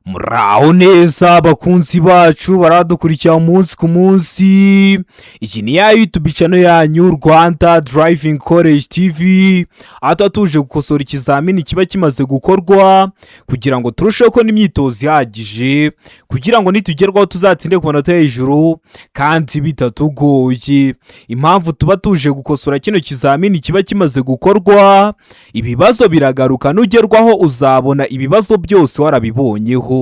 Muraho neza bakunzi bacu baradukurikira umunsi ku munsi. Iki ni ya YouTube channel yanyu, Rwanda Driving College TV, aho tuba tuje gukosora ikizamini kiba kimaze gukorwa kugira ngo turusheho kubona imyitozo ihagije, kugira ngo nitugerwaho tuzatsinde ku manota yo hejuru kandi bitatugoye. Impamvu tuba tuje gukosora kino kizamini kiba kimaze gukorwa, ibibazo biragaruka. Nugerwaho uzabona ibibazo byose warabibonyeho.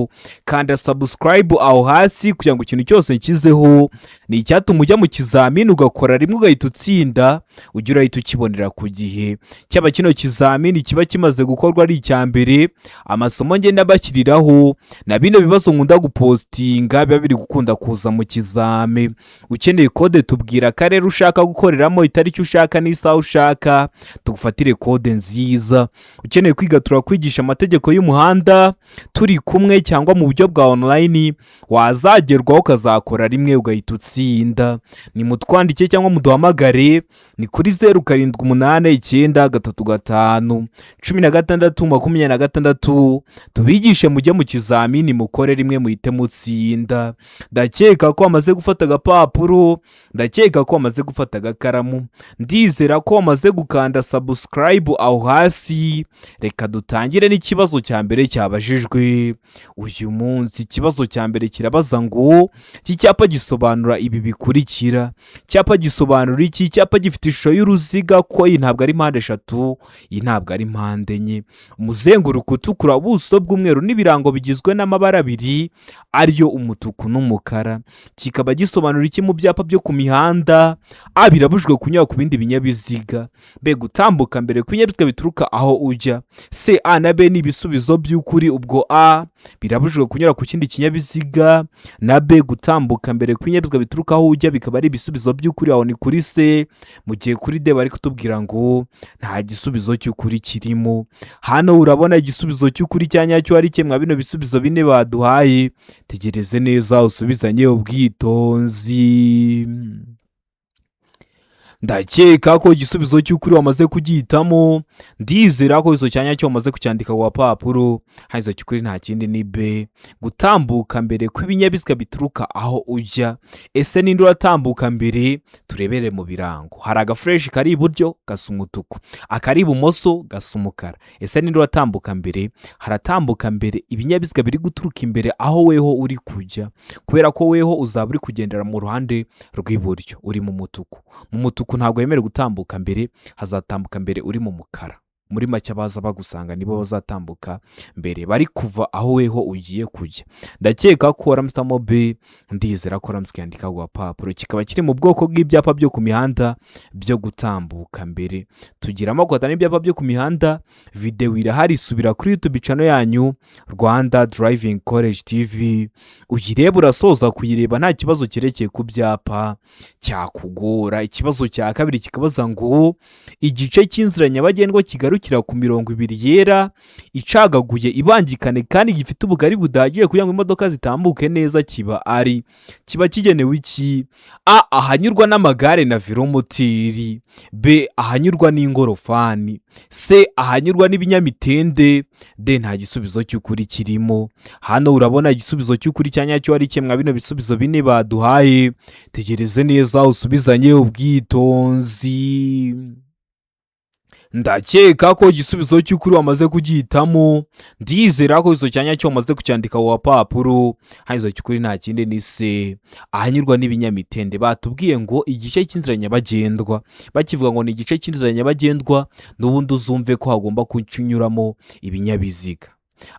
Kanda subscribe aho hasi kugira ngo ikintu cyose nshyizeho ni icyatuma ujya mu kizamini ugakora rimwe ugahita utsinda, ujye urahita ukibonera ku gihe. Cyaba kino kizamini kiba kimaze gukorwa ari icya mbere, amasomo ngenda bashyiriraho na bino bibazo nkunda gupostinga biba biri gukunda kuza mu kizami. Ukeneye kode, tubwira akarere ushaka gukoreramo, itariki ushaka n'isaha ushaka, tugufatire kode nziza. Ukeneye kwiga, turakwigisha amategeko y'umuhanda turi kumwe cyangwa mu buryo bwa online, wazagerwaho ukazakora rimwe ugahita utsinda. Ni mutwandike cyangwa muduhamagare, ni kuri 0789351626, tubigishe mujye mu kizamini mukore rimwe muhite mutsinda. Ndakeka ko wamaze gufata agapapuro, ndakeka ko wamaze gufata agakaramu, ndizera ko wamaze gukanda subscribe aho hasi. Reka dutangire n'ikibazo cya mbere cyabajijwe uyu munsi. Ikibazo cya mbere kirabaza ngo: iki cyapa gisobanura ibi bikurikira. Icyapa gisobanura iki? Icyapa gifite ishusho y'uruziga, ko iyi ntabwo ari mpande eshatu, iyi ntabwo ari mpande enye, umuzenguruko utukura, ubuso bw'umweru n'ibirango bigizwe n'amabara abiri ariyo umutuku n'umukara, kikaba gisobanura iki mu byapa byo ku mihanda? A, birabujijwe kunyura ku bindi binyabiziga. B, gutambuka mbere ku binyabiziga bituruka aho ujya. C, A na B ni ibisubizo by'ukuri. Ubwo A, birabujijwe kunyura ku kindi kinyabiziga, na B, gutambuka mbere ku binyabiziga bituruka aho ujya, bikaba ari ibisubizo by'ukuri. Aho ni kuri C. Mu gihe kuri D bari kutubwira ngo nta gisubizo cy'ukuri kirimo. Hano urabona igisubizo cy'ukuri cya nyacyo ari kimwe bino bisubizo bine baduhaye. Tegereze neza usubizanye ubwitonzi. Ndakeka ko igisubizo cy'ukuri wamaze kugihitamo, ndizera ko igisubizo cya nyacyo wamaze kucyandika ku gapapuro. Hano igisubizo cy'ukuri nta kindi, ni B, gutambuka mbere kw'ibinyabiziga bituruka aho ujya. Ese ninde uratambuka mbere? Turebere mu birango. Hari agaflèche kari iburyo gasa umutuku, akari ibumoso gasa umukara. Ese ninde uratambuka mbere? Haratambuka mbere ibinyabiziga biri guturuka imbere aho weho uri kujya, kubera ko weho uzaba uri kugendera mu ruhande rw'iburyo, uri mu mutuku. Mu mutuku ntabwo wemerewe gutambuka mbere, hazatambuka mbere uri mu mukara. Muri make, abaza bagusanga nibo bazatambuka mbere bari kuva aho weho ugiye kujya. Ndakeka ko waramusitamo B, ndizera ko waramutse ukiyandika ku gapapuro. Kikaba kiri mu bwoko bw'ibyapa byo ku mihanda byo gutambuka mbere. Tugira amoko atanu y'ibyapa byo ku mihanda, videwo irahari, isubira kuri YouTube channel yanyu, Rwanda Driving College TV, uyirebe. Urasoza kuyireba nta kibazo cyerekeye ku byapa cyakugora. Ikibazo cya kabiri kikabaza ngo: igice cy'inzira nyabagendwa kigarukira ku mirongo ibiri yera icagaguye ibangikane kandi gifite ubugari budahagije kugira ngo imodoka zitambuke neza, kiba kigenewe iki? A, ahanyurwa n'amagare na velomoteri. B, ahanyurwa n'ingorofani. C, ahanyurwa n'ibinyamitende. D, nta gisubizo cy'ukuri kirimo. Hano urabona igisubizo cy'ukuri cya nyacyo ari kimwe bino bisubizo bine baduhaye. Tegereze neza usubizanye ubwitonzi. Ndakeka ko igisubizo cy'ukuri wamaze kugihitamo, ndizera ko igisubizo cya nyacyo wamaze kucyandika ku gapapuro. Hano igisubizo cy'ukuri nta kindi, ni C, ahanyurwa n'ibinyamitende. Batubwiye ngo igice cy'inzira nyabagendwa. Bakivuga ngo ni igice cy'inzira nyabagendwa, n'ubundi uzumve ko hagomba kunyuramo ibinyabiziga,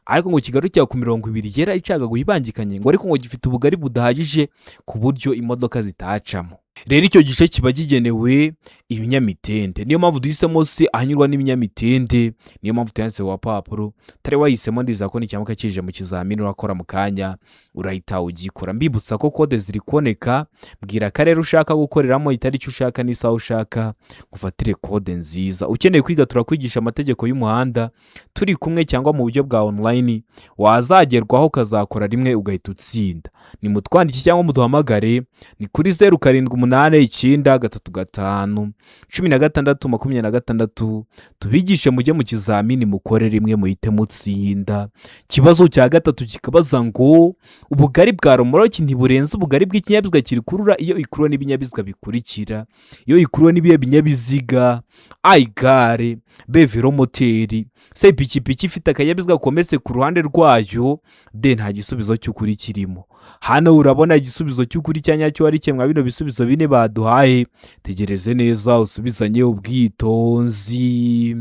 ariko ngo kigarukira ku mirongo ibiri yera icagaguye ibangikanye, ngo ariko ngo gifite ubugari budahagije ku buryo imodoka zitacamo. Rero icyo gice kiba kigenewe ibinyamitende, niyo mpamvu duhisemo C, ahanyurwa n'ibinyamitende. Niyo mpamvu tuyanditse ku gapapuro. Utari wahisemo, ndizera ko nicyamuka kije mu kizamini urakora mu kanya urahita ugikora. Mbibutsa ko kode ziri kuboneka. Mbwira akarere ushaka gukoreramo, itariki ushaka n'isaha ushaka, ngufatire kode nziza. Ukeneye kwiga, turakwigisha amategeko y'umuhanda turi kumwe cyangwa mu buryo bwa online, wazagerwaho ukazakora rimwe ugahita utsinda. Ni mutwandike cyangwa muduhamagare, ni kuri 07 8 9 3 5 16 26, tubigishe mujye mu kizamini mukore rimwe muhite mutsinda. Ikibazo cya gatatu kikabaza ngo ubugari bwa romoroki ntiburenze ubugari bw'ikinyabiziga kirikurura iyo ikuruwe n'ibinyabiziga bikurikira. Iyo ikuruwe n'ibihe binyabiziga? A igare, B velomoteri, C ipikipiki ifite akanyabiziga kometse ku ruhande rwayo, D nta gisubizo cy'ukuri kirimo. Hano urabona igisubizo cy'ukuri cya nyacyo ari kimwe bino bisubizo bine baduhaye. Tegereze neza usubizanye ubwitonzi.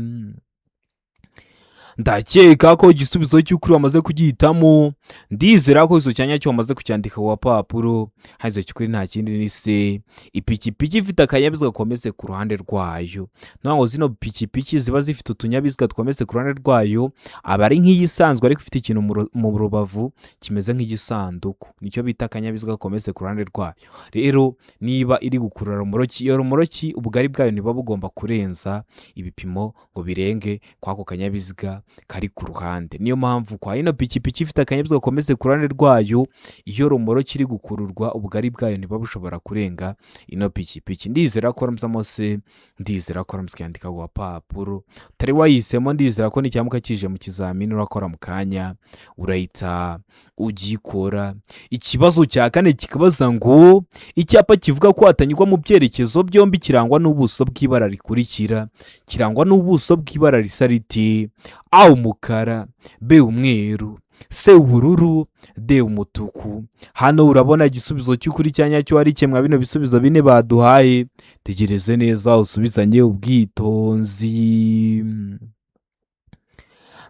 Ndakeka ko igisubizo cy'ukuri wamaze kugihitamo. Ndizera ko icyo cyanya cyo wamaze kucyandika ku gapapuro. Hano cy'ukuri nta kindi ni C ipikipiki ifite akanyabiziga kometse ku ruhande rwayo. Ngo zino pikipiki ziba zifite utunyabiziga twometse ku ruhande rwayo, aba ari nk'iyisanzwe ariko ifite ikintu mu rubavu kimeze nk'igisanduku, nicyo bita akanyabiziga kometse ku ruhande rwayo. Rero niba iri gukurura romoroki, iyo romoroki ubugari bwayo ntibuba bugomba kurenza ibipimo ngo birenge kw'ako kanyabiziga kari ku ruhande. Niyo mpamvu kwa ino pikipiki ifite akanyabiziga gakometse ku ruhande rwayo, iyo romoroki iri gukururwa, ubugari bwayo ntibuba bushobora kurenga ino pikipiki. Ndizera ko ramuzamo se, ndizera ko ramutse yandika ku gapapuro. Utari wayihisemo, ndizera ko nicyamuka kije mu kizamini urakora mu kanya urahita ugikora. Ikibazo cya kane kikabaza ngo icyapa kivuga ko hatanyurwa mu byerekezo byombi kirangwa n'ubuso bw'ibara rikurikira. Kirangwa n'ubuso bw'ibara risa riti: A umukara, B umweru, C ubururu, D umutuku. Hano urabona igisubizo cy'ukuri cya nyacyo ari kimwe bino bisubizo bine baduhaye. Tegereze neza usubizanye ubwitonzi.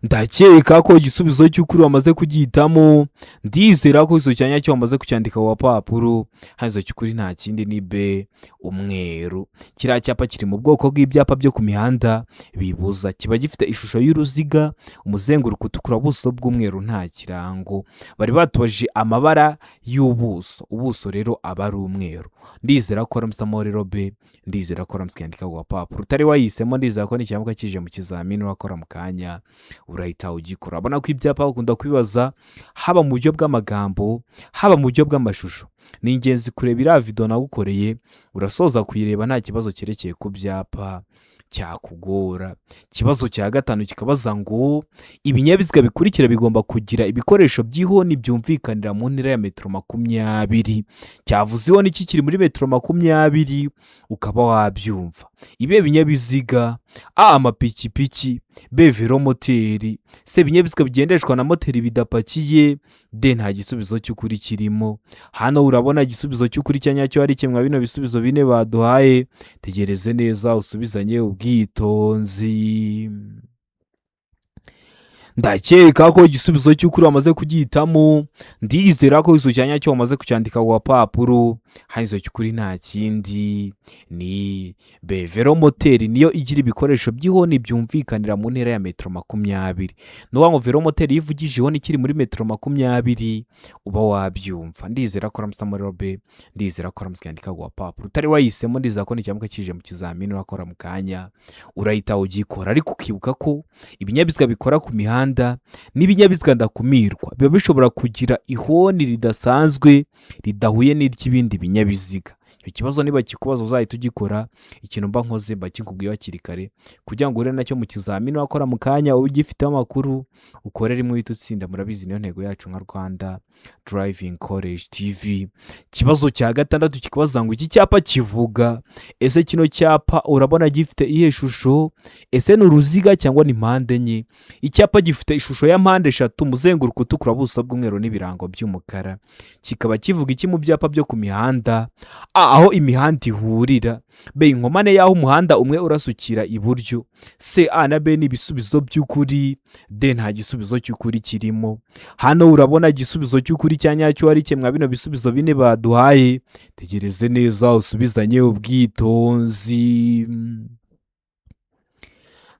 Ndakeka ko igisubizo cy'ukuri wamaze kugihitamo. Ndizera ko icyo cyanya cyo wamaze kucyandika ku gapapuro. Hano icyo cy'ukuri nta kindi ni B umweru. Kiriya cyapa kiri mu bwoko bw'ibyapa byo ku mihanda bibuza, kiba gifite ishusho y'uruziga, umuzenguruko utukura, ubuso bw'umweru, nta kirango. Bari batubajije amabara y'ubuso, ubuso rero aba ari umweru. Ndizera ko ramusamo rero B, ndizera ko ramutse yandika ku gapapuro. Utari wayihisemo, ndizera ko nicyamuka kije mu kizamini urakora mu kanya urahita ugikora. Urabona ko ibyapa bakunda kubibaza haba mu buryo bw'amagambo, haba mu buryo bw'amashusho. Ni ingenzi kureba iriya video nagukoreye, urasoza kuyireba nta kibazo cyerekeye ku byapa cyakugora. Ikibazo cya gatanu kikabaza ngo ibinyabiziga bikurikira bigomba kugira ibikoresho by'ihoni byumvikanira mu ntera ya metero 20. Cyavuze ihoni kikiri muri metero 20 ukaba wabyumva. Ibihe binyabiziga? A amapikipiki, B velomoteri, C ibinyabiziga bigendeshwa na moteri bidapakiye, D nta gisubizo cy'ukuri kirimo. Hano urabona igisubizo cy'ukuri cya nyacyo ari kimwe bino bisubizo bine baduhaye. Tegereze neza usubizanye ubwitonzi. Ndakeka ko igisubizo cy'ukuri wamaze kugihitamo. Ndizera ko icyo cyanya cyo wamaze kucyandika ku gapapuro. Hano icyo cy'ukuri nta kindi ni B velomoteri, niyo igira ibikoresho by'ihoni byumvikanira mu ntera ya metero 20. Ni ukuvuga ngo velomoteri iyo ivugije ihoni ikiri muri metero 20 uba wabyumva. Ndizera ko ramusamo rero B, ndizera ko ramutse yandika ku gapapuro. Utari wayihisemo, ndizera ko nicyamuka kije mu kizamini urakora mu kanya urahita ugikora. Ariko ukibuka ko ibinyabiziga bikora ku mihanda n'ibinyabiziga ndakumirwa biba bishobora kugira ihoni ridasanzwe ridahuye n'iry'ibindi binyabiziga. Icyo kibazo niba kikubaza uzahita ugikora. Ikintu mba nkoze mba kikubwiye hakiri kare kugira ngo uhure nacyo mu kizamini wakora mu kanya ube ugifiteho amakuru, ukore rimwe uhite utsinda. Murabizi niyo ntego yacu nka Rwanda Driving College TV. Ikibazo cya gatandatu kikubaza ngo iki cyapa kivuga. Ese kino cyapa urabona gifite iyihe shusho? Ese ni uruziga cyangwa ni mpande enye? Icyapa gifite ishusho ya mpande eshatu, umuzenguruko utukura, ubuso bw'umweru n'ibirango by'umukara. Kikaba kivuga iki mu byapa byo ku mihanda? A aho imihanda ihurira, B inkomane y'aho umuhanda umwe urasukira iburyo, C A na B ni ibisubizo by'ukuri, D nta gisubizo cy'ukuri kirimo. Hano urabona igisubizo cy'ukuri cya nyacyo ari kimwe bino bisubizo bine baduhaye. Tegereze neza usubizanye ubwitonzi.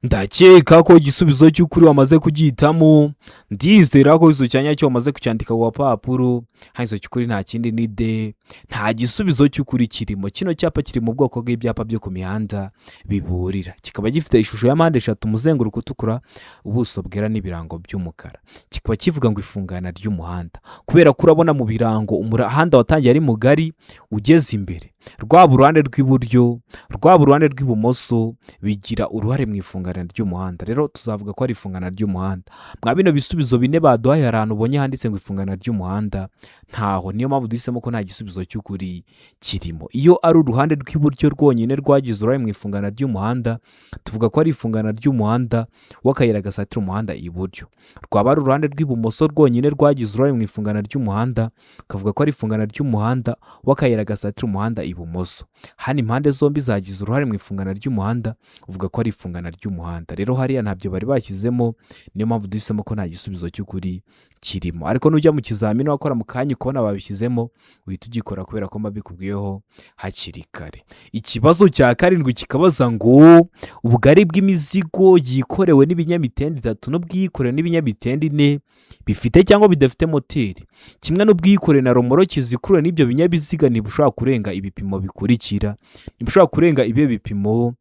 Ndakeka ko igisubizo cy'ukuri wamaze kugihitamo. Ndizera ko icyo cyanya cyo wamaze kucyandika ku gapapuro. Hano icyo cy'ukuri nta kindi ni D. Nta gisubizo cy'ukuri kirimo. Kino cyapa kiri mu bwoko bw'ibyapa byo ku mihanda biburira, kikaba gifite ishusho ya mpande eshatu, umuzenguruko utukura, ubuso bwera n'ibirango by'umukara. Kikaba kivuga ngo ifungana ry'umuhanda, kubera ko urabona mu birango umuhanda watangiye ari mugari ugeze imbere, rwaba uruhande rw'iburyo, rwaba uruhande rw'ibumoso, bigira uruhare mu ifungana ry'umuhanda. Rero tuzavuga ko ari ifungana ry'umuhanda. Mwa bino bisubizo bine baduhaye, hari ahantu ubonye handitse ngo ifungana ry'umuhanda? Ntaho. Niyo mpamvu duhisemo ko nta gisubizo cy'ukuri kirimo. Iyo ari uruhande rw'iburyo rwonyine rwagize uruhare mu ifungana ry'umuhanda, tuvuga ko ari ifungana ry'umuhanda w'akayira gasatira umuhanda iburyo. Rwaba ari uruhande rw'ibumoso rwonyine rwagize uruhare mu ifungana ry'umuhanda, tukavuga ko ari ifungana ry'umuhanda w'akayira gasatira umuhanda ibumoso. Hano impande zombi zagize uruhare mu ifungana ry'umuhanda, uvuga ko ari ifungana ry'umuhanda. Rero hariya ntabyo bari bashyizemo, niyo mpamvu duhisemo ko nta gisubizo cy'ukuri kirimo. Ariko nujya mu kizamini wakora mu kanya ukabona babishyizemo, uhita ugikora, kubera ko mbabikubwiyeho hakiri kare. Ikibazo cya karindwi kikabaza ngo ubugari bw'imizigo yikorewe n'ibinyamitende itatu n'ubwiyikorewe n'ibinyamitende ine bifite cyangwa bidafite moteri, kimwe n'ubwikorere na romoroki zikuruwe n'ibyo binyabiziga, ntibushobora kurenga ibipimo bikurikira. Ntibushobora kurenga ibyo bipimo: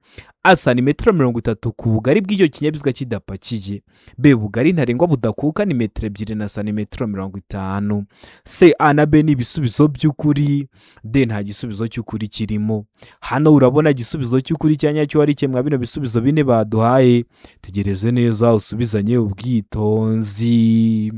A, santimetero 30 ku bugari bw'icyo kinyabiziga kidapakiye; B, ubugari ntarengwa budakuka ni metero 2 na santimetero 50; C, A na B ni ibisubizo by'ukuri; D, nta gisubizo cy'ukuri kirimo. Hano urabona igisubizo cy'ukuri cya nyacyo ari kimwe bino bisubizo bine baduhaye? Tegereze neza usubizanye ubwitonzi.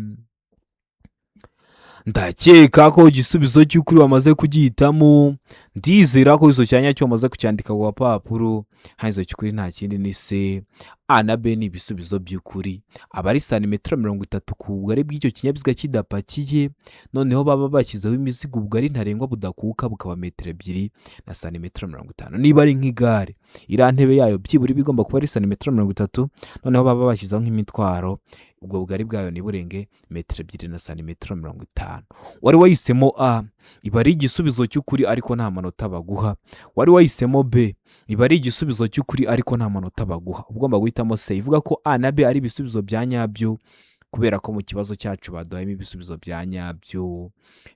Ndakeka ko igisubizo cy'ukuri wamaze kugihitamo. Ndizera ko icyo cyanya cyo wamaze kucyandika ku gapapuro. Hano icyo cy'ukuri nta kindi ni C. A na B ni ibisubizo by'ukuri. Aba ari santimetero 30 ku bugari bw'icyo kinyabiziga kidapakiye, noneho baba bashyizeho imizigo, ubugari ntarengwa budakuka bukaba metero 2 na santimetero 50. Niba ari nk'igare, iriya ntebe yayo byibura iba igomba kuba ari santimetero 30, noneho baba bashyizeho nk'imitwaro, ubwo bugari bwayo ntiburenge metero 2 na santimetero 50. Wari wahisemo A, iba ari igisubizo cy'ukuri, ariko nta manota baguha. Wari wahisemo B, iba ari igisubizo cy'ukuri, ariko nta manota baguha. Ugomba guhitamo C, ivuga ko A na B ari ibisubizo bya nyabyo, kubera ko mu kibazo cyacu baduhayemo ibisubizo bya nyabyo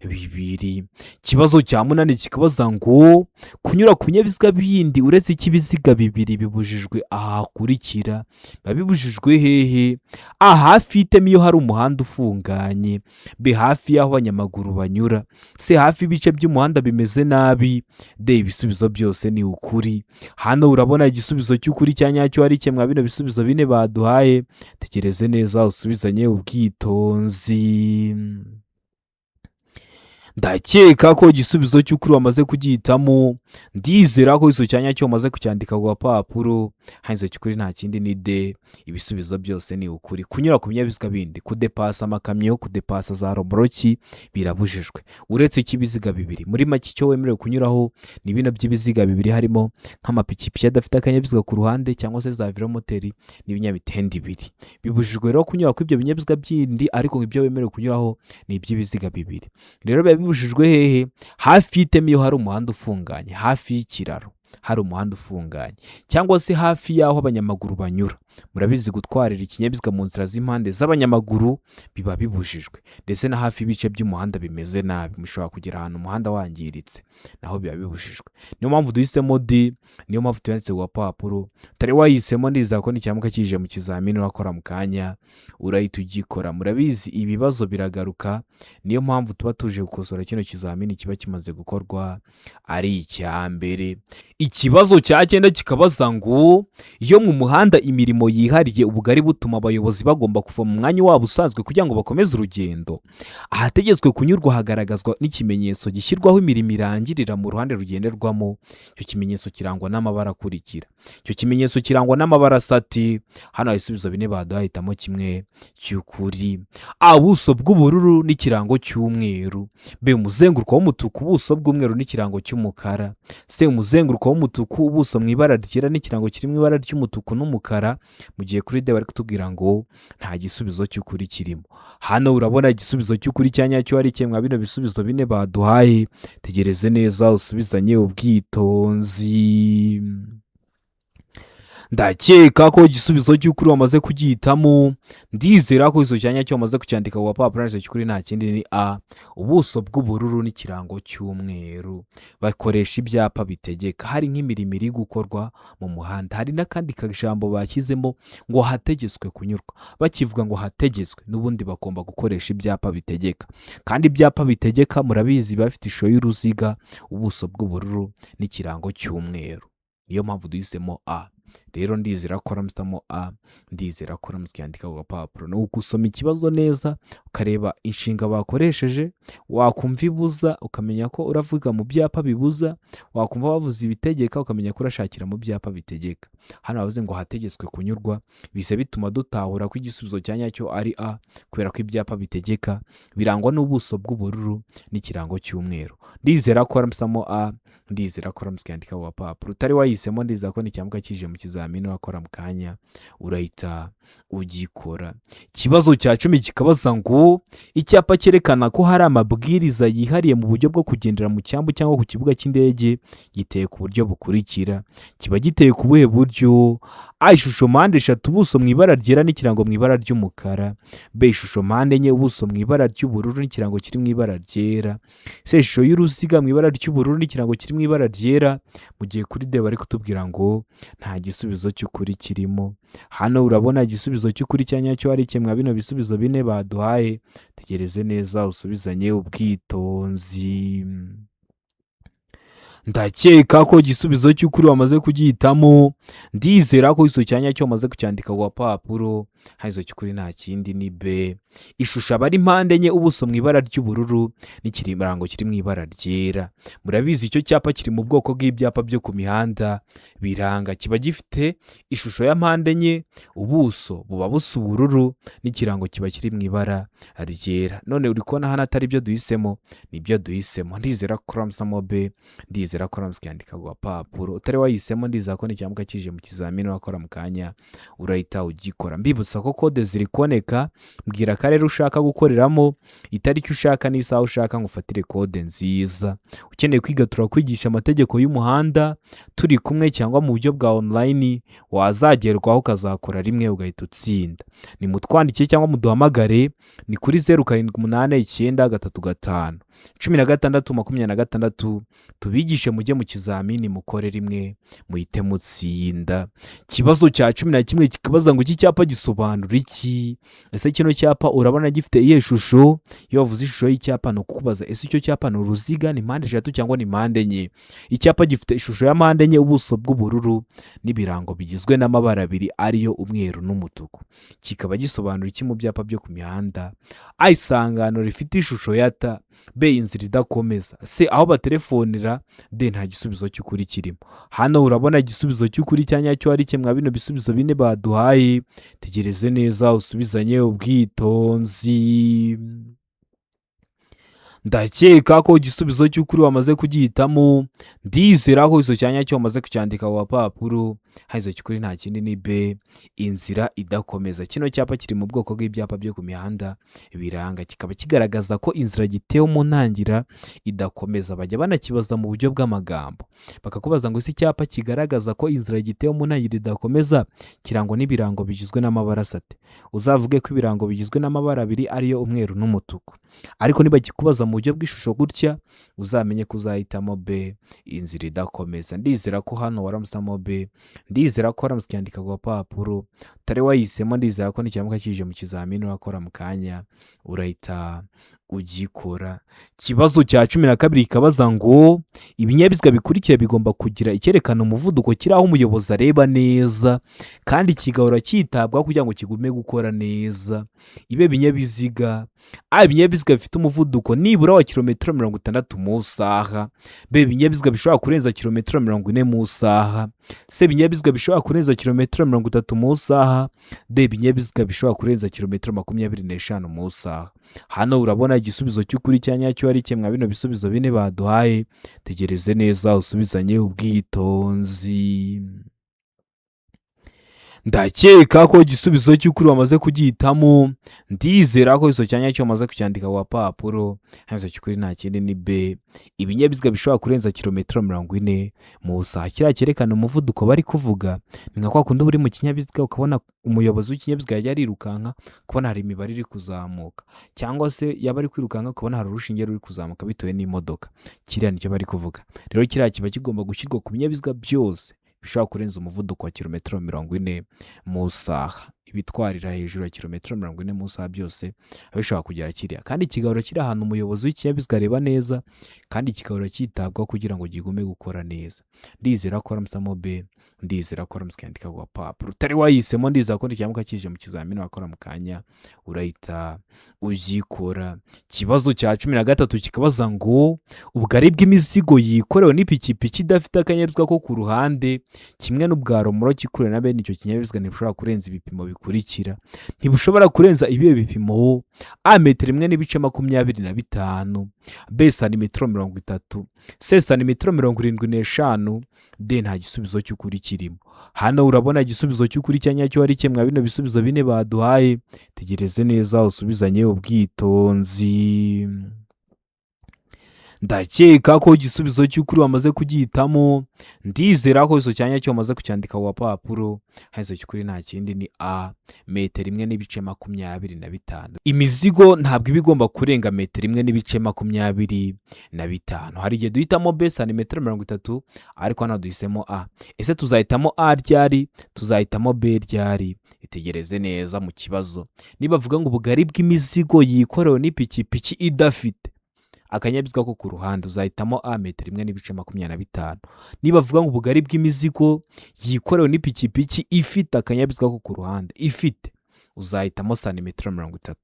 bibiri. Ikibazo cya munani kikabaza ngo kunyura ku binyabiziga bindi uretse icy'ibiziga bibiri bibujijwe aha hakurikira. Biba bibujijwe hehe? A, hafi y'iteme iyo hari umuhanda ufunganye; B, hafi y'aho abanyamaguru banyura; C, hafi y'ibice by'umuhanda bimeze nabi; D, ibisubizo byose ni ukuri. Hano urabona igisubizo cy'ukuri cya nyacyo ari kimwe bino bisubizo bine baduhaye? Tegereze neza usubizanye ubwitonzi. Ndakeka ko igisubizo cy'ukuri wamaze kugihitamo. Ndizera ko icyo cyanya cyo wamaze kucyandika ku gapapuro. Hano icyo cy'ukuri nta kindi ni D, ibisubizo byose ni ukuri. Kunyura ku binyabiziga bindi, kudepasa amakamyo, kudepasa za romoroki birabujijwe uretse icy'ibiziga bibiri. Muri make, icyo wemerewe kunyuraho ni bino by'ibiziga bibiri, harimo nk'amapikipiki adafite akanyabiziga ku ruhande cyangwa se za velomoteri n'ibinyamitende ibiri. Bibujijwe rero kunyura kuri ibyo binyabiziga bindi, ariko ibyo wemerewe kunyuraho ni iby'ibiziga bibiri. Rero biba bibujijwe hehe? Hafi y'iteme iyo hari umuhanda ufunganye, hafi y'ikiraro hari umuhanda ufunganye, cyangwa se hafi y'aho abanyamaguru banyura. Murabizi, gutwarira ikinyabiziga mu nzira z'impande z'abanyamaguru biba bibujijwe, ndetse na hafi y'ibice by'umuhanda bimeze nabi. Mushobora kugera ahantu umuhanda wangiritse, naho biba bibujijwe. Niyo mpamvu duhisemo D, niyo mpamvu tuyanditse ku gapapuro. Utari wayihisemo, ndizera ko nikiramuka kije mu kizamini urakora mu kanya urahita ugikora. Murabizi, ibibazo biragaruka, niyo mpamvu tuba tuje gukosora kino kizamini kiba kimaze gukorwa ari icya mbere. Ikibazo cya cyenda kikabaza ngo iyo mu muhanda imirimo yihariye ubugari butuma abayobozi bagomba kuva mu mwanya wabo usanzwe kugira ngo bakomeze urugendo, ahategetswe kunyurwa hagaragazwa n'ikimenyetso gishyirwaho imirimo irangirira mu ruhande rugenderwamo. Icyo kimenyetso kirangwa n'amabara akurikira. Icyo kimenyetso kirangwa n'amabara asa ati? Hano hari ibisubizo bine baduha, hitamo kimwe cy'ukuri. A, ubuso bw'ubururu n'ikirango cy'umweru; B, umuzenguruko w'umutuku, ubuso bw'umweru n'ikirango cy'umukara; C, umuzenguruko w'umutuku, ubuso mu ibara ryera n'ikirango kiri mu ibara ry'umutuku n'umukara. Mu gihe kuri D bari kutubwira ngo nta gisubizo cy'ukuri kirimo. Hano urabona igisubizo cy'ukuri cya nyacyo ari kimwe bino bisubizo bine baduhaye? Tegereze neza usubizanye ubwitonzi. Ndakeka ko igisubizo cy'ukuri wamaze kugihitamo. Ndizera ko igisubizo cya nyacyo wamaze kucyandika ku gapapuro. Igisubizo cy'ukuri nta kindi, ni A, ubuso bw'ubururu n'ikirango cy'umweru. Bakoresha ibyapa bitegeka, hari nk'imirimo iri gukorwa mu muhanda. Hari n'akandi kajambo bashyizemo ngo hategetswe kunyurwa. Bakivuga ngo hategetswe, n'ubundi bagomba gukoresha ibyapa bitegeka. Kandi ibyapa bitegeka murabizi biba bifite ishusho y'uruziga, ubuso bw'ubururu n'ikirango cy'umweru. Niyo mpamvu duhisemo A. Rero ndizera ko uramusitamo A, ndizera ko uramutse ucyandika ku gapapuro. Ni ugusoma ikibazo neza, ukareba inshinga bakoresheje, wakumva ibuza ukamenya ko uravuga mu byapa bibuza, wakumva bavuze ibitegeka ukamenya ko urashakira mu byapa bitegeka. Hano bavuze ngo hategetswe kunyurwa, bise bituma dutahura ko igisubizo cya nyacyo ari A, kubera ko ibyapa bitegeka birangwa n'ubuso bw'ubururu n'ikirango cy'umweru. Ndizera ko uramusamo A, ndizera ko uramutse ucyandika ku gapapuro. Utari wayihisemo, ndizera ko nicyamuka kije mu kizamini urakora mu kanya urahita ugikora. Ikibazo cya 10 kikabaza ngo icyapa cyerekana ko hari amabwiriza yihariye mu buryo bwo kugendera mu cyambu cyangwa ku kibuga cy'indege giteye ku buryo bukurikira. Kiba giteye ku buhe buryo? A, ishusho mpande eshatu, ubuso mu ibara ryera n'ikirango mu ibara ry'umukara. B, ishusho mpande enye, ubuso mu ibara ry'ubururu n'ikirango kiri mu ibara ryera. C, ishusho y'uruziga mu ibara ry'ubururu n'ikirango kiri mu ibara ryera. Mu gihe kuri D bari kutubwira ngo nta gisubizo cy'ukuri kirimo. Hano urabona igisubizo cy'ukuri cya nyacyo ari kimwe bino bisubizo bine baduhaye. Tegereze neza usubizanye ubwitonzi. Ndakeka ko igisubizo cy'ukuri wamaze kugihitamo. Ndizera ko igisubizo cya nyacyo wamaze kucyandika ku gapapuro. Hano igisubizo cy'ukuri nta kindi, ni B, ishusho aba ari mpande enye, ubuso mu ibara ry'ubururu n'ikirango kiri mu ibara ryera. Murabizi icyo cyapa kiri mu bwoko bw'ibyapa byo ku mihanda biranga. Kiba gifite ishusho ya mpande enye, ubuso buba busa ubururu n'ikirango kiba kiri mu ibara ryera. None uri kubona hano atari byo duhisemo? Nibyo duhisemo. Ndizera ko uramusamo B, ndizera ko uramutse ukiyandika ku gapapuro. Utari wayihisemo, ndizera ko nicyamuka kije mu kizamini wakora mu kanya urahita ugikora. Mbibutsa ko kode ziri kuboneka. Mbwira akarere ushaka gukoreramo, itariki ushaka n'isaha ushaka ngo ufatire kode nziza. Ukeneye kwiga, turakwigisha amategeko y'umuhanda turi kumwe cyangwa mu buryo bwa online, wazagerwaho ukazakora rimwe ugahita utsinda. Ni mutwandikiye cyangwa muduhamagare, ni kuri 0789351626, tubigishe mujye mu kizamini mukore rimwe muhite mutsinda. Ikibazo cya 11 kikabaza ngo iki cyapa gisobanura iki? Ese kino cyapa urabona gifite iyihe shusho? Iyo bavuze ishusho y'icyapa ni ukukubaza ese icyo cyapa ni uruziga, ni mpande eshatu cyangwa ni mpande enye? Icyapa gifite ishusho ya mpande enye, ubuso bw'ubururu n'ibirango bigizwe n'amabara abiri ariyo umweru n'umutuku. Kikaba gisobanura iki mu byapa byo ku mihanda? A, isangano rifite ishusho ya T. B, inzira idakomeza. C, aho batelefonera. D, nta gisubizo cy'ukuri kirimo. Hano urabona igisubizo cy'ukuri cya nyacyo ari kimwe bino bisubizo bine baduhaye. Tegereze neza usubizanye ubwitonzi. Ndakeka ko igisubizo cy'ukuri wamaze kugihitamo. Ndizera ko igisubizo cya nyacyo wamaze kucyandika ku gapapuro. Hano igisubizo cy'ukuri nta kindi, ni B, inzira idakomeza. Kino cyapa kiri mu bwoko bw'ibyapa byo ku mihanda biranga, kikaba kigaragaza ko inzira gitewe mu ntangira idakomeza. Bajya banakibaza mu buryo bw'amagambo, bakakubaza ngo ese icyapa kigaragaza ko inzira gitewe mu ntangiriro idakomeza kirangwa n'ibirango bigizwe n'amabara asate? Uzavuge ko ibirango bigizwe n'amabara abiri ariyo umweru n'umutuku. Ariko nibakikubaza mu buryo bw'ishusho gutya, uzamenye ko uzahitamo B, inzira idakomeza. Ndizera ko hano waramusamo B, ndizera ko waramutse ucyandika ku gapapuro. Utari wayihisemo, ndizera ko nicyamuka kije mu kizamini urakora mu kanya urahita ugikora. Ikibazo cya 12 kikabaza ngo ibinyabiziga bikurikira bigomba kugira icyerekana umuvuduko kiri aho umuyobozi areba neza kandi kigahora cyitabwaho kugira ngo kigume gukora neza. Ibe binyabiziga: A, ibinyabiziga bifite umuvuduko nibura wa kilometero 60 mu isaha. B, ibinyabiziga bishobora kurenza kilometero 40 mu isaha. C, ibinyabiziga bishobora kurenza kilometero 30 mu isaha. D, ibinyabiziga bishobora kurenza kilometero 25 mu isaha. Hano urabona igisubizo cy'ukuri cya nyacyo ari kimwe bino bisubizo bine baduhaye. Tegereze neza usubizanye ubwitonzi. Ndakeka ko igisubizo cy'ukuri wamaze kugihitamo. Ndizera ko igisubizo cya nyacyo wamaze kucyandika ku gapapuro. Igisubizo cy'ukuri nta kindi, ni B. Ibinyabiziga bishobora kurenza kilometero 40 mu isaha. Kiriya cyerekana umuvuduko bari kuvuga ni nka kwa kundi uba uri mu kinyabiziga, ukabona umuyobozi w'ikinyabiziga yajya arirukanka, ukabona hari imibare iri kuzamuka, cyangwa se yaba ari kwirukanka, ukabona hari urushinge ruri kuzamuka bitewe n'imodoka. Kiriya nicyo bari kuvuga. Rero kiriya kiba kigomba gushyirwa ku binyabiziga byose bishobora kurenza umuvuduko wa kilometero 40 mu isaha. Ibitwarira hejuru ya kilometero 40 mu isaha byose biba bishobora kugera kiriya, kandi kigahora kiri ahantu umuyobozi w'ikinyabiziga areba neza, kandi kigahora cyitabwaho kugira ngo gigume gukora neza. Ndizera ko waramusamo B, ndizera ko waramutse ukandika ku gapapuro. Utari wayihisemo, ndizera ko nikiramuka kije mu kizamini wakora mu kanya urahita ugikora. Ikibazo cya 13 kikabaza ngo: ubugari bw'imizigo yikorewe n'ipikipiki idafite akanyabiziga ko ku ruhande kimwe n'ubwa romoroki ikuruwe na bene icyo kinyabiziga ntibushobora kurenza ibipimo bikurikira. Ntibushobora kurenza ibihe bipimo? A, metero 1.25; B, santimetero 30; C, santimetero 75; D, nta gisubizo cy'ukuri kirimo. Hano urabona igisubizo cy'ukuri cya nyacyo ari kimwe bino bisubizo bine baduhaye. Tegereze neza, usubizanye ubwitonzi. Ndakeka ko igisubizo cy'ukuri wamaze kugihitamo. Ndizera ko igisubizo cya nyacyo wamaze kucyandika ku gapapuro. Igisubizo cy'ukuri nta kindi, ni A, metero 1.25. Imizigo ntabwo iba igomba kurenga metero 1.25. Hari igihe duhitamo B, santimetero 30, ariko hano duhisemo A. Ese tuzahitamo A ryari? Tuzahitamo B ryari? Itegereze neza mu kibazo. Nibavuga ngo ubugari bw'imizigo yikorewe n'ipikipiki idafite akanyabiziga ko ku ruhande, uzahitamo A, metero 1.25. Nibavuga ngo ubugari bw'imizigo yikorewe n'ipikipiki ifite akanyabiziga ko ku ruhande ifite, uzahitamo santimetero 30.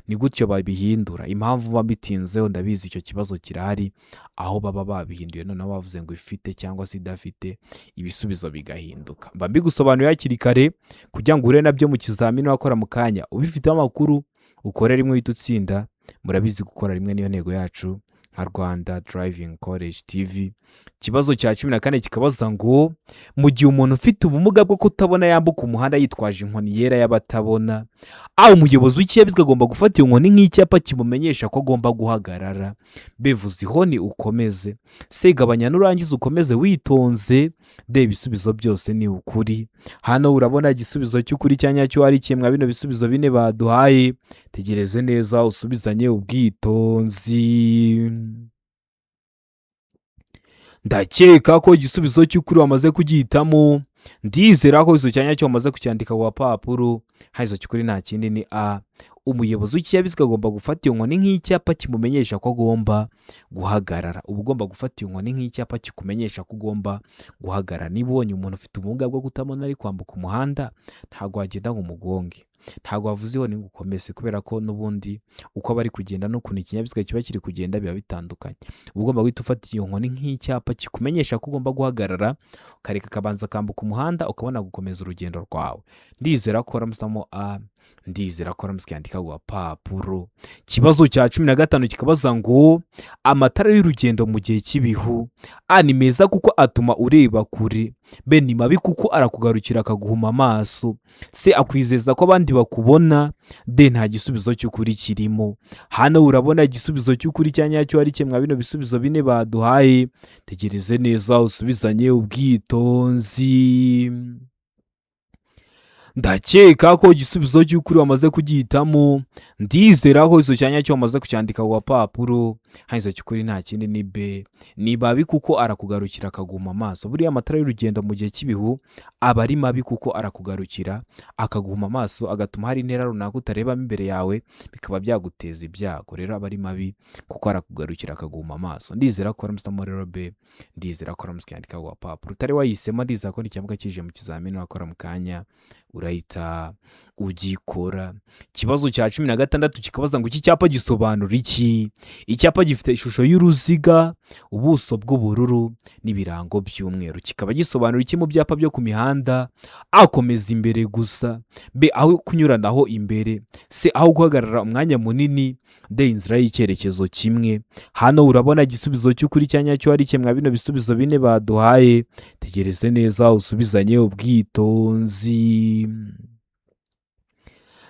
Ni gutyo babihindura. Impamvu mba mbitinzeho, ndabizi icyo kibazo kirahari, aho baba babihinduye noneho bavuze ngo ifite cyangwa se idafite, ibisubizo bigahinduka. Mba mbigusobanuriye hakiri kare kugira ngo uhure nabyo mu kizamini wakora mu kanya ubifiteho amakuru, ukore rimwe uhite utsinda. Murabizi, gukora rimwe niyo ntego yacu nka Rwanda Driving College TV. Ikibazo cya 14 kikabaza ngo: mu gihe umuntu ufite ubumuga bwo kutabona yambuka umuhanda yitwaje inkoni yera y'abatabona, A, umuyobozi w'ikinyabiziga agomba gufata iyo nkoni nk'icyapa kimumenyesha ko agomba guhagarara; B, vuza ihoni ukomeze; C, gabanya nurangiza ukomeze witonze; D, ibisubizo byose ni ukuri. Hano urabona igisubizo cy'ukuri cya nyacyo ari kimwe bino bisubizo bine baduhaye. Tegereze neza, usubizanye ubwitonzi. Ndakeka ko igisubizo cy'ukuri wamaze kugihitamo. Ndizera ko igisubizo cya nyacyo wamaze kucyandika ku gapapuro. Igisubizo cy'ukuri nta kindi, ni A. Umuyobozi w'ikinyabiziga agomba gufata iyo nkoni nk'icyapa kimumenyesha ko agomba guhagarara. Uba ugomba gufata iyo nkoni nk'icyapa kikumenyesha ko ugomba guhagarara. Niba ubonye umuntu ufite ubumuga bwo kutabona ari kwambuka umuhanda, ntabwo wagenda ngo umugonge, ntabwo wavuze ihoni ngo ukomeze, kubera ko n'ubundi uko aba ari kugenda n'ukuntu ikinyabiziga kiba kiri kugenda biba bitandukanye. Uba ugomba guhita ufata iyo nkoni nk'icyapa kikumenyesha ko ugomba guhagarara, ukareka akabanza akambuka umuhanda, ukabona gukomeza urugendo rwawe. Ndizera ko waramusamo A, ndizera ko waramutse ukandika ku gapapuro. Ikibazo cya 15 kikabaza ngo: amatara y'urugendo mu gihe cy'ibihu, A, ni meza kuko atuma ureba kure; B, ni mabi kuko arakugarukira akaguhuma amaso; C, akwizeza ko abandi bakubona; D, nta gisubizo cy'ukuri kirimo. Hano urabona igisubizo cy'ukuri cya nyacyo ari kimwe bino bisubizo bine baduhaye. Tegereze neza, usubizanye ubwitonzi. Ndakeka ko igisubizo cy'ukuri wamaze kugihitamo. Ndizera ko igisubizo cya nyacyo wamaze kucyandika ku gapapuro. Hano igisubizo cy'ukuri nta kindi, ni B. Ni mabi kuko arakugarukira akaguhuma amaso. Buriya amatara y'urugendo mu gihe cy'ibihu aba ari mabi kuko arakugarukira akaguhuma amaso, agatuma hari intera runaka utarebamo imbere yawe, bikaba byaguteza ibyago. Rero aba ari mabi kuko arakugarukira akaguhuma amaso. Ndizera ko waramusamo rero B, ndizera ko waramutse ukandika ku gapapuro. Utari wayihisemo, ndizera ko nikiramuka kije mu kizamini wakora mu kanya urahita ugikora. Ikibazo cya 16 kikabaza ngo iki cyapa gisobanura iki? Icyapa gifite ishusho y'uruziga, ubuso bw'ubururu n'ibirango by'umweru, kikaba gisobanura iki mu byapa byo ku mihanda? A komeza imbere gusa, B aho kunyuranaho imbere, C aho guhagarara umwanya munini, D inzira y'icyerekezo kimwe. Hano urabona igisubizo cy'ukuri cya nyacyo ari kimwe bino bisubizo bine baduhaye. Tegereze neza usubizanye ubwitonzi.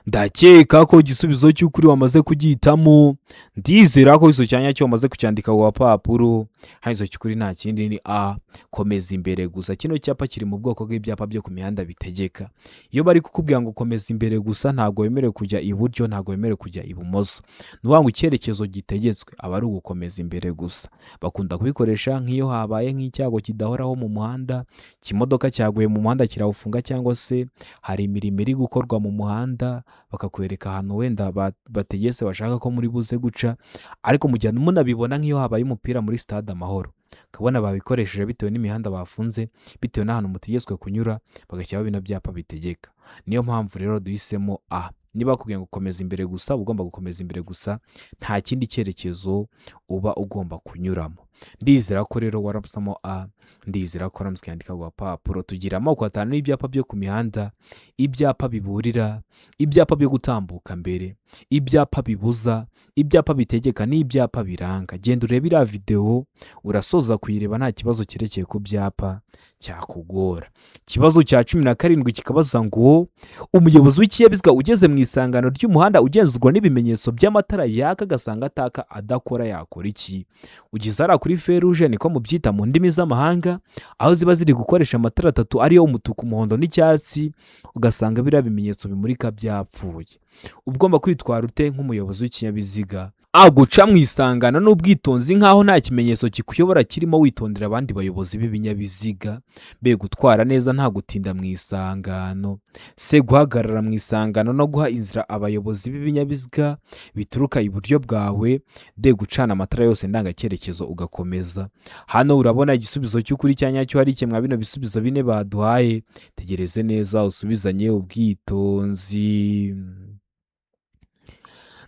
Ndakeka ko igisubizo cy'ukuri wamaze kugihitamo. Ndizera ko igisubizo cya nyacyo wamaze kucyandika ku gapapuro. Hano igisubizo cy'ukuri nta kindi ni A, komeza imbere gusa. Kino cyapa kiri mu bwoko bw'ibyapa byo ku mihanda bitegeka. Iyo bari kukubwira ngo komeza imbere gusa, ntabwo wemerewe kujya iburyo, ntabwo wemerewe kujya ibumoso. Ni ukuvuga ngo icyerekezo gitegetswe aba ari ugukomeza imbere gusa. Bakunda kubikoresha nk'iyo habaye nk'icyago kidahoraho mu muhanda, ikimodoka cyaguye mu muhanda kirawufunga, cyangwa se hari imirimo iri gukorwa mu muhanda, bakakwereka ahantu wenda bategetse bashaka ko muri buze guca. Ariko mujya munabibona nk'iyo habaye umupira muri Stade Amahoro, ukabona babikoresheje bitewe n'imihanda bafunze, bitewe n'ahantu mutegetswe kunyura, bagashyiraho bino byapa bitegeka. Niyo mpamvu rero duhisemo A. Niba bakubwiye ngo komeza imbere gusa, uba ugomba gukomeza imbere gusa, nta kindi cyerekezo uba ugomba kunyuramo. Ndizera ko rero warahisemo A, ndizera ko waramutse ukayandika ku gapapuro. Tugira amoko atanu y'ibyapa byo ku mihanda: ibyapa biburira, ibyapa byo gutambuka mbere, ibyapa bibuza, ibyapa bitegeka n'ibyapa biranga. Genda urebe iriya videwo, urasoza kuyireba nta kibazo cyerekeye ku byapa cyakugora. Ikibazo cya 17 kikabaza ngo umuyobozi w'ikinyabiziga ugeze mu isangano ry'umuhanda ugenzurwa n'ibimenyetso by'amatara yaka agasanga ataka adakora yakora iki? Ugeze hariya kuri feu rouge, niko mubyita mu ndimi z'amahanga, aho ziba ziri gukoresha amatara atatu ariyo umutuku, umuhondo n'icyatsi, ugasanga biriya bimenyetso bimurika byapfuye. Uba ugomba kwitwara ute nk'umuyobozi w'ikinyabiziga? A guca mu isangano n'ubwitonzi nk'aho nta kimenyetso kikuyobora kirimo, witondera abandi bayobozi b'ibinyabiziga. B gutwara neza nta gutinda mu isangano. C guhagarara mu isangano no guha inzira abayobozi b'ibinyabiziga bituruka iburyo bwawe. D gucana amatara yose ndangacyerekezo ugakomeza. Hano urabona igisubizo cy'ukuri cya nyacyo hari kimwe bino bisubizo bine baduhaye. Tegereze neza usubizanye ubwitonzi.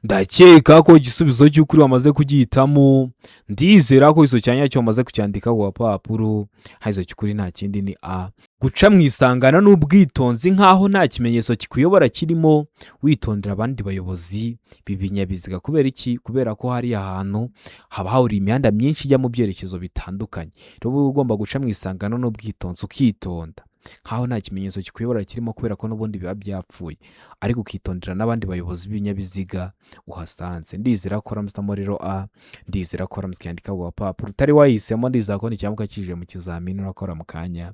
Ndakeka ko igisubizo cy'ukuri wamaze kugihitamo. Ndizera ko igisubizo cya nyacyo wamaze kucyandika ku gapapuro. Hano igisubizo cy'ukuri nta kindi ni A, guca mu isangano n'ubwitonzi nk'aho nta kimenyetso kikuyobora kirimo, witondera abandi bayobozi b'ibinyabiziga. Kubera iki? Kubera ko hariya hantu haba hahuriye imihanda myinshi ijya mu byerekezo bitandukanye. Rero uba ugomba guca mu isangano n'ubwitonzi, ukitonda nk'aho nta kimenyetso kikuyobora kirimo, kubera ko n'ubundi biba byapfuye, ariko ukitondera n'abandi bayobozi b'ibinyabiziga uhasanze. Ndizera ko uramusamo rero A, ndizera ko uramutse ukiyandika ku gapapuro. Utari wayihisemo, ndizera ko nicyamuka kije mu kizamini urakora mu kanya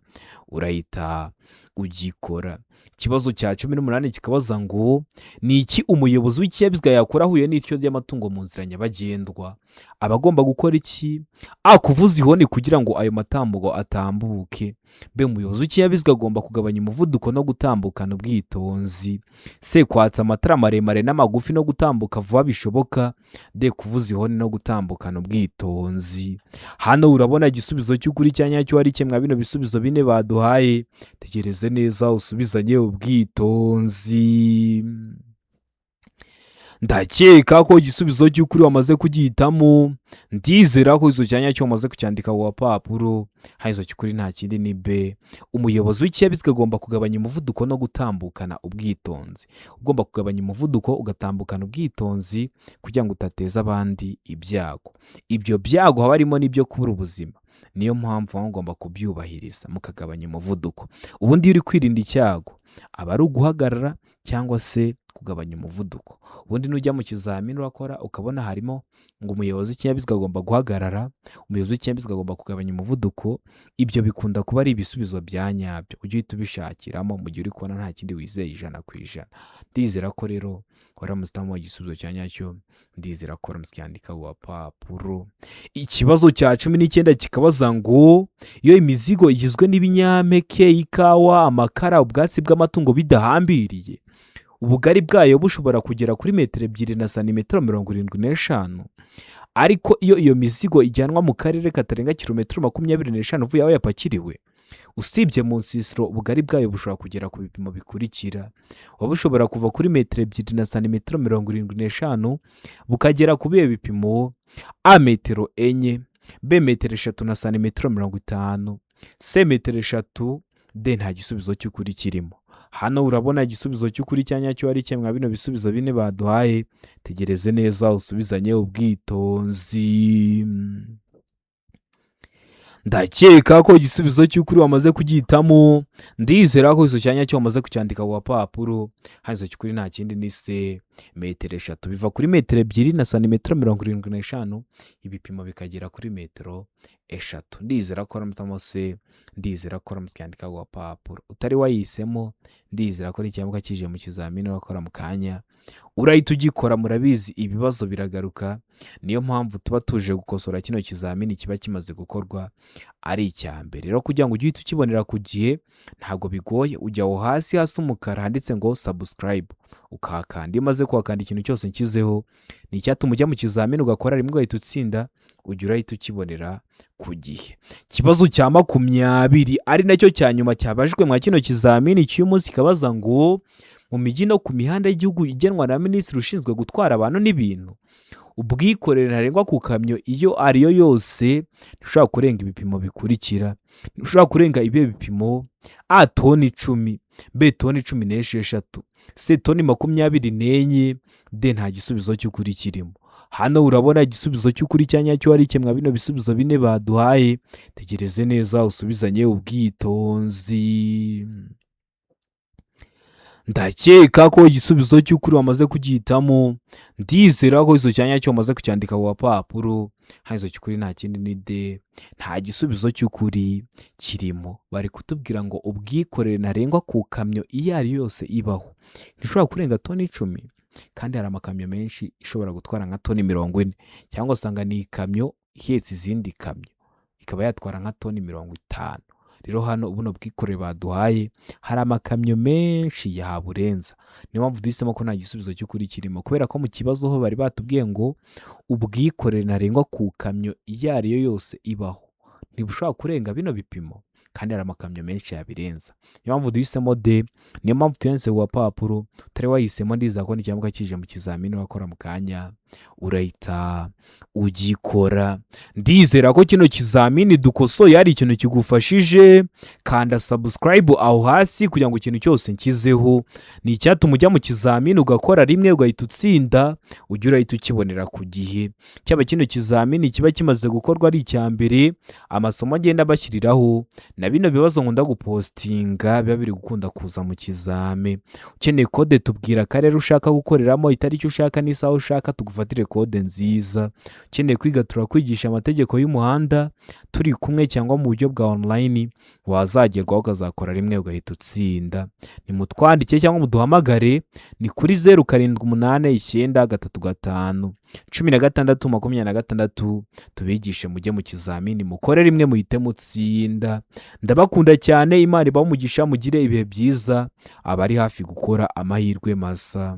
urahita ugikora. Ikibazo cya 18 kikabaza ngo ni iki umuyobozi w'ikinyabiziga yakora ahuye n'ishyo ry'amatungo mu nzira nyabagendwa? Aba agomba gukora iki? A kuvuza ihoni kugira ngo ayo matambuko atambuke. B umuyobozi w'ikinyabiziga agomba kugabanya umuvuduko no gutambukana ubwitonzi. C kwatsa amatara maremare n'amagufi no gutambuka vuba bishoboka. D kuvuza ihoni no gutambukana ubwitonzi. Hano urabona igisubizo cy'ukuri cya nyacyo ari kimwe bino bisubizo bine baduhaye. Tegereze neza usubizanye ubwitonzi. Ndakeka ko igisubizo cy'ukuri wamaze kugihitamo. Ndizera ko igisubizo cya nyacyo wamaze kucyandika ku gapapuro. Hano igisubizo cy'ukuri nta kindi ni B, umuyobozi w'ikinyabiziga agomba kugabanya umuvuduko no gutambukana ubwitonzi. Ugomba kugabanya umuvuduko ugatambukana ubwitonzi kugira ngo udateza abandi ibyago. Ibyo byago haba harimo n'ibyo kubura ubuzima. Niyo mpamvu muba mugomba kubyubahiriza mukagabanya umuvuduko. Ubundi iyo uri kwirinda icyago aba ari uguhagarara cyangwa se kugabanya umuvuduko. Ubundi nujya mu kizamini urakora ukabona harimo ngo umuyobozi w'ikinyabiziga agomba guhagarara, umuyobozi w'ikinyabiziga agomba kugabanya umuvuduko, ibyo bikunda kuba ari ibisubizo bya nyabyo. Ujye uhita ubishakiramo mu gihe uri kubona nta kindi wizeye 100%. Ndizera ko rero waramutse utamuha igisubizo cya nyacyo, ndizera ko waramutse ucyandika ku gapapuro. Ikibazo cya 19 kikabaza ngo iyo imizigo igizwe n'ibinyampeke, ikawa, amakara, ubwatsi bw'amatungo bidahambiriye, ubugari bwayo bushobora kugera kuri metero 2 na santimetero 75, ariko iyo iyo mizigo ijyanwa mu karere katarenga kilometero 25 uvuye aho yapakiriwe, Usibye mu nsisiro, ubugari bwayo bushobora kugera ku bipimo bikurikira: buba bushobora kuva kuri metero 2 na santimetero 75 bukagera ku bihe bipimo: A metero 4, B metero 3 na santimetero 50, C metero 3, D nta gisubizo cy'ukuri kirimo. Hano urabona igisubizo cy'ukuri cya nyacyo ari kimwe bino bisubizo bine baduhaye. Tegereze neza usubizanye ubwitonzi. Ndakeka ko igisubizo cy'ukuri wamaze kugihitamo. Ndizera ko icyo cyanya cyo wamaze kucyandika ku gapapuro. Hano icyo cy'ukuri nta kindi ni C, metero 3. Biva kuri metero 2 na santimetero 75, ibipimo bikagera kuri metero 3. Ndizera ko waramutamo C, ndizera ko waramutse ucyandika ku gapapuro. Utari wayihisemo, ndizera ko nicyamuka kije mu kizamini urakora mu kanya urahita ugikora. Murabizi, ibibazo biragaruka, niyo mpamvu tuba tuje gukosora kino kizamini kiba kimaze gukorwa ari icya mbere. Rero kugira ngo ujye uhita ukibonera ku gihe ntabwo bigoye, ujya aho hasi hasi umukara handitse ngo subscribe, ukahakanda. Iyo umaze kuhakanda, ikintu cyose nshyizeho ni icyatuma ujya mu kizamini ugakora rimwe ugahita utsinda, ujya urahita ukibonera ku gihe. Ikibazo cya 20, ari nacyo cya nyuma cyabajijwe mwa kino kizamini cy'uyu munsi, kikabaza ngo: mu mijyi no ku mihanda y'igihugu igenwa na minisitiri ushinzwe gutwara abantu n'ibintu, ubwikorere ntarengwa ku kamyo iyo ariyo yose ntishobora kurenga ibipimo bikurikira. Ntishobora kurenga ibihe bipimo? A toni 10, B toni 16, C toni 24, D nta gisubizo cy'ukuri kirimo. Hano urabona igisubizo cy'ukuri cya nyacyo ari kimwe bino bisubizo bine baduhaye. Tegereze neza usubizanye ubwitonzi. Ndakeka ko igisubizo cy'ukuri wamaze kugihitamo. Ndizera ko icyo cyanya cyo wamaze kucyandika ku gapapuro. Hano icyo cy'ukuri nta kindi ni D, nta gisubizo cy'ukuri kirimo. Bari kutubwira ngo ubwikorere ntarengwa ku kamyo iyo ari yo yose ibaho ntishobora kurenga toni 10, kandi hari amakamyo menshi ishobora gutwara nka toni 40, cyangwa usanga ni ikamyo ihetse izindi kamyo ikaba yatwara nka toni 50. Rero hano buno bwikorere baduhaye, hari amakamyo menshi yaburenza. Niyo mpamvu duhisemo ko nta gisubizo cy'ukuri kirimo, kubera ko mu kibazo ho bari batubwiye ngo ubwikorere ntarengwa ku kamyo iyo ari yo yose ibaho ntibushobora kurenga bino bipimo, kandi hari amakamyo menshi yabirenza. Niyo mpamvu duhisemo D, niyo mpamvu tuyanditse ku gapapuro. Utari wahisemo, ndizera ko nicyamuka kije mu kizamini urakora mu kanya urahita ugikora. Ndizera ko kino kizamini dukosoye hari ikintu kigufashije. Kanda subscribe aho hasi kugira ngo ikintu cyose nshyizeho ni icyatuma ujya mu kizamini ugakora rimwe ugahita utsinda, ujye urahita ukibonera ku gihe. Cyaba kino kizamini kiba kimaze gukorwa ari icya mbere, amasomo agenda bashyiriraho na bino bibazo nkunda gupostinga biba biri gukunda kuza mu kizame. Ukeneye kode, tubwira akarere ushaka gukoreramo, itariki ushaka n'isaha ushaka, tugufatire kode nziza. Ukeneye kwiga, turakwigisha amategeko y'umuhanda turi kumwe cyangwa mu buryo bwa online, wazagerwaho ukazakora rimwe ugahita utsinda. Nimutwandike cyangwa muduhamagare, ni kuri 0789351626, tubigishe mujye mu kizamini mukore rimwe muhite mutsinda. Ndabakunda cyane, Imana ibahe umugisha, mugire ibihe byiza, abari hafi gukora amahirwe masa.